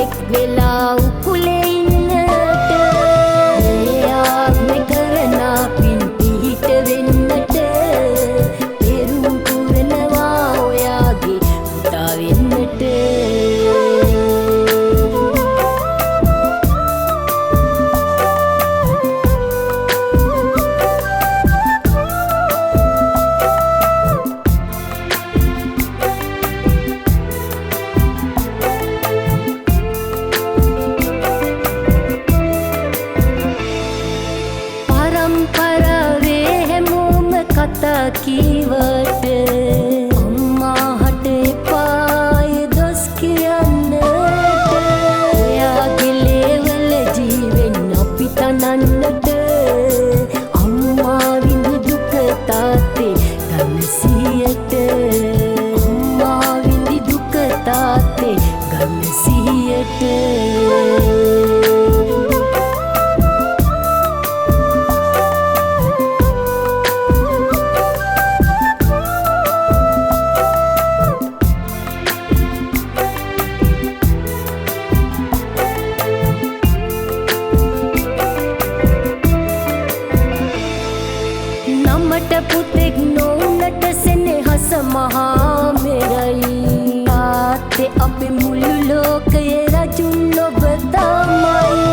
පුතෙක් වෙලා උකුලේ ඉන්නට. මේ ආත්මෙ කරන පින් පිහිට වෙන්නට පෙරුම් පුරනවා ඔයාගේ පුතා වෙන්නට. පරම්පරාවේ හැමෝම කතා කීවට අම්මා හට එපාය දොස් කියන්නට. ඔයාගේ ලේවල ජීවෙන් අපි තනන්නට අම්මා විඳි දුක තාත්තේ ගන්න සිහියට. අම්මා විඳි දුක තාත්තේ ගන්න සිහියට. නමට පුතෙක් නොවුනට සෙනෙහස මහා මෙරයි. තාත්තේ අපේ මුළු ලෝකයේ රජුන් ඔබ තමයි.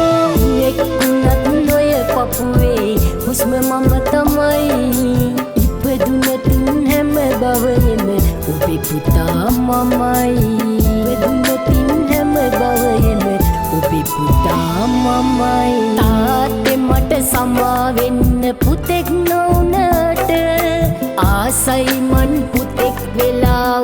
එක් වුණත් නොය පපුවේ හුස්ම මම තමයි. ඉපදුන තුන් හැම භවයෙම ඔබේ පුතා මමයි. ඉපදුන තින් හැම භවයෙම ඔබේ පුතා මමයි. තාත්තේ මට සමා වෙන්න පුතෙක් නොවුනට ආසයි මන් පුතෙක් වෙලා